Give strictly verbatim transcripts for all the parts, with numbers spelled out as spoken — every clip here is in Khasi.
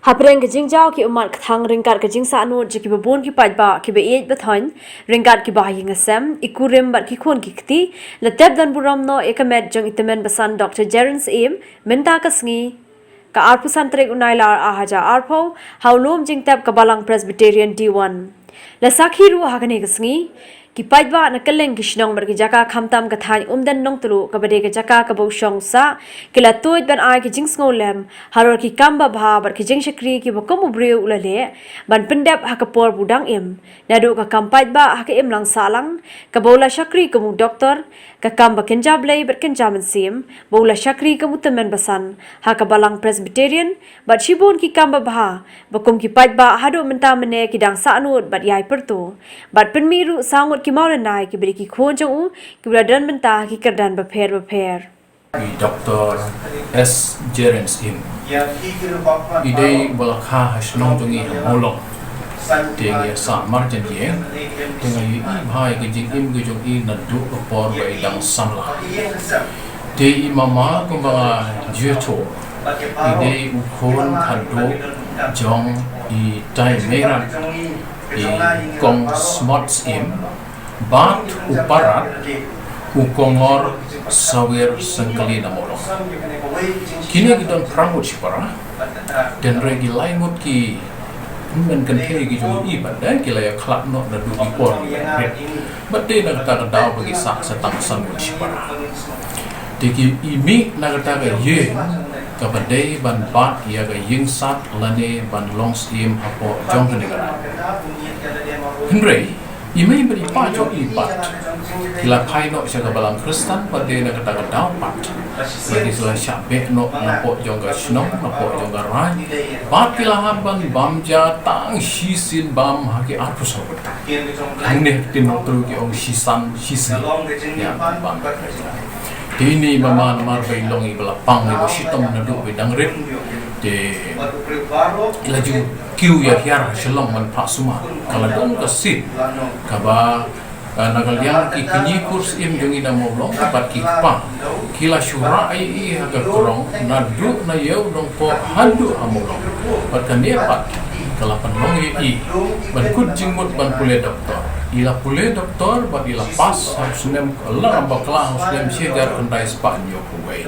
Hapdeng ka jingjaw ki ummat kthang ryngkat ka jingsahnud jong kiba bun ki paidbah kiba ïeit ba thoiñ, ryngkat kiba ha ïing ha sem, i kurim bad ki khun ki kti, la tep don burom noh ïa ka met jong i tymmen basan Doctor Jeren Syiem, mynta ka sngi, ka arphew san tarik u Nailar ar hajar arphew, ha u lum jingtep ka Balang Presbyterian D one. La sakhi ruh ha kane ka sngi, ki paidbah na kylleng ki shnong bad ki jaka khamtam ka thaiñ Umden Nongtluh kaba dei ka jaka kaba u shong u sah, ki la tuid ban ai ki jingsngewlem halor ki kam babha bad ki jingshakri kiba kum u briew u la leh, ban pyndep ha ka por ba u dang im, naduh ka kam paidbah ha ka imlang sahlang, kaba u la shakri kum u doktor, ka kam ba kynja blei bad kynja mynsiem, ba u la shakri kum u tymmen basan ha ka Balang Presbyterian, bad shibun ki kam babha, ba kum ki paidbah haduh mynta mynne ki dang sahnud bad ïai pyrto, bad pynmih ruh saw ngut ki mawlynnai kiba dei ki khun jong u, kiba la don bynta ha ki kyrdan bapher bapher. I Doctor S Jeren Syiem, i dei ba la kha ha shnong jong i ha Mawlong. Te ngi ïa sah marjan ïing, te nga ïohi bha ïa ka jingim ka jong i naduh ka por ba i dang samla. Te i mama kumba nga ju ïathuh, i dei u khun khatduh jong i Taimeira, i Kong Smot Syiem, bad u Parat, u Kongor Sawir Sengkali na Mawlong. Kine ki don phra ngut shipara, hynrei ki lai ngut ki hynmen kynthei ki jong i pat, eh, ki la ïa khlad noh naduh ki por ki rit. Bad dei na kata ka daw ba ki sah sa tang san ngut shipara. Te ki i mih na kata ka ïing kaba dei ban bat ïa ka ïingsat lane ban long syiem hapoh jong kane ka ri. Hynrei i mei bad i pa jong i pat, ki la phai noh sha ka Balang Khristan, bad dei na kata ka daw pat ba ki la shah beh noh napoh jong ka shnong, napoh jong ka raid, bad ki la hap ban bam ja tang shisien bam ha ki arphew saw kynta. Hangne ha ktien Nongtluh ki ong shisan shisien. Ïa, bam ja. Te ine i mama namar ba i long iba la pang iba shitom naduh ba i dang rit. Te i la ju kiew ïa hiar ha Shillong ban phah sumar. Ka la don ka seat kaba, eh, na ka liang ki kñi kur syiem jong i na Mawlong bad ki kpa, ki la shu rah ïa i ha ka krong naduh na Ïew Nongpoh haduh ha Mawlong. Bad kane pat ka la pynlong ïa i ban kut jingmut ban pule doktor. I la pule doktor bad i la pass ha u snem, la bakla ha u snem shi hajar khyndai spah hynñiewphew wei.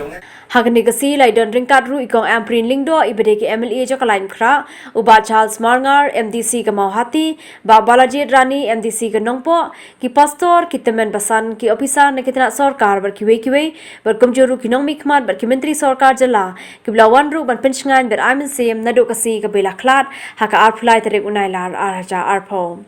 Ha kane ka sngi la ïadon ryngkat ruh i Kong Ampareen Lyngdoh iba dei ka M L A jong ka Laitumkhrah, u Bah Charles Marngar, M D C ka Mawhati, Bah Balajied Rani, M D C ka Nongpoh, ki pastor, ki tymmen basan, ki ophisar na ki tnat sorkar bad kiwei kiwei, bad kumjuh ruh ki nongmihkhmat bad ki myntri sorkar jylla, kiba la wan ruh ban pynshngaiñ bad ai mynsiem naduh ka sngi kaba la khlad ha ka arphew lai tarik u Nailar ar hajar arphew.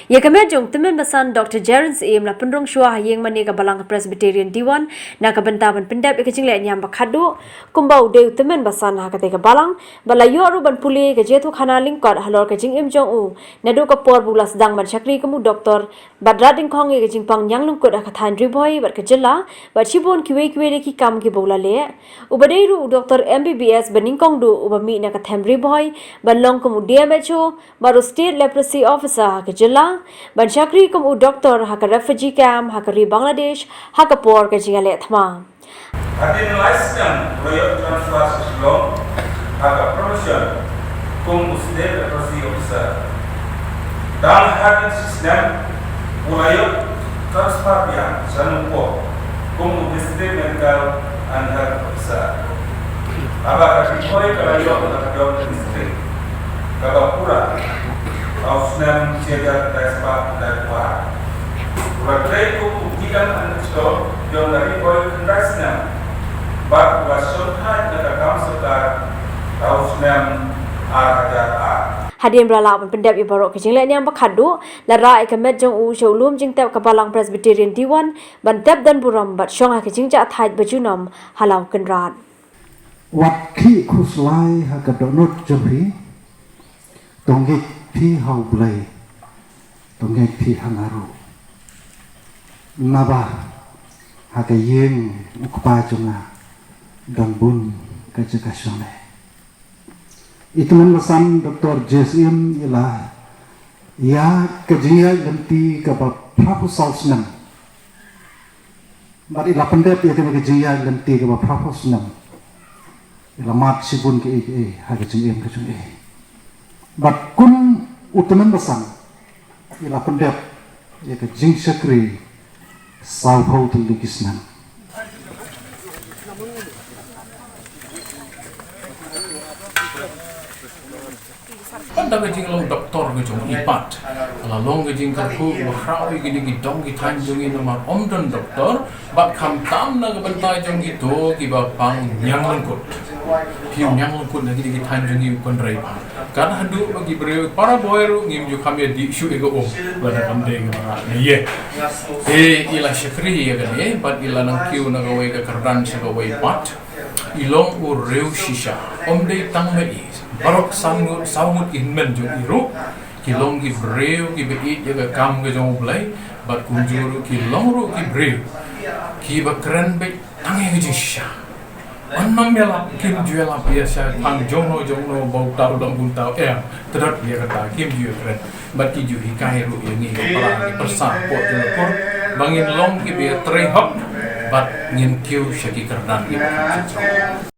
Ïa ka met jong u tymmen basan Doctor Jeren Syiem la pynrung shuwa ha ïing mane ka Balang Presbyterian D one na ka bynta ban pyndep ïa ka jinglehniam ba khatduh kumba u dei u tymmen basan ha katei ka balang, bad la ïoh ruh ban pule ïa ka jingïathuhkhana lyngkot halor ka jingim jong u naduh ka por ba u la sdang ban shakri kum u doktor, bad rat dyngkhong ïa ka jingpang ñianglyngkut ha ka thaiñ Ri Bhoi bad ka jylla, bad shibun kiwei kiwei de ki kam kiba u la leh. Uba dei ruh u doktor M B B S ba nyngkong duh uba mih na ka them Ri Bhoi ban long kum u D M H O bad u State Leprosy Officer ha ka jylla, ban shakri kum u doktor ha ka refugee camp ha ka ri Bangladesh ha ka por ka jingïaleh thma. Hadien lai snem u la ïoh transfer sha Shillong ha ka promotion kum u State Leprosy Officer. Tang hadien shi snem u la ïoh transfer biang sha Nongpoh kum u District Medical and Health Officer. Haba ka Ri Bhoi ka la ïoh na ka District kaba pura ha u snem shi hajar khyndai spah khyndai phew ar. U la trei kum u D M and H O jong ka Ri Bhoi khyndai snem bad u la shon haid na ka kam sorkar ha u snem ar hajar ar. Hadien ba la lah ban pyndep ïa baroh ki jingleh niam ba khatduh, la rah ïa ka met jong u sha u lum jingtep ka Balang Presbyterian Diwan ban tep don burom bad shong ha ki jingjahthait ba junom ha Lawkynrad. Wat khih khuslai ha ka dohnud jong phi, to ngeit phi ha U Blei, to ngeit phi ha nga ruh. Naba ha ka ïing u kpa jong nga don bun ka jaka shongnai. I tymmen basan Doktor J S M i la ïaid ka jingïaid lynti kaba phra phew saw snem. Bad i la pyndep ïa kane ka jingïaid lynti kaba phra phew snem. I la mad shibun kaei kaei ha ka jingim ka jong i. Bad kum u tymmen basan i la pyndep ïa ka jingshakri saw phew tylli ki snem. Bad da ka jinglong doktor ka jong i pat, ka la long ka jingkyrkhu ba khraw ïa kine ki dong ki thaiñ jong ngi namar ym don doktor, bad khamtam na ka bynta jong kito kiba pang ñiang lyngkut. Ki ñiang lyngkut na kine ki thaiñ jong ngi u kynrei pat. Kan haduh ba ki briew para boi ruh ngim ju kham ïa dih shuh ïa ka um lada kam dei kaba rah ne ïa. Te i la shakri ïa kane bad i la nang kiew na kawei ka kyrdan sha kawei pat. I long u riew shisha. Ym dei tang ma i, baroh san ngut saw ngut ki hynmen jong i ruh ki long ki briew kiba ïeit ïa ka kam ka jong U Blei. Bad kumjuh ruh ki long ruh ki briew kiba kren beit tang ïa ka jingshisha. Ym nym ïalap, kim ju ïalap ïa shaphang jongno jongno ba uta u dang bun uta u em. Tdot ïa kata kim ju ïakren. Bad ki ju hikai ruh ïa ngi ki para ki pyrsa hapoh jong ka por ba ngin long kiba ïatrei hok bad ngin kiew sha ki kyrdan kiba kham shisha.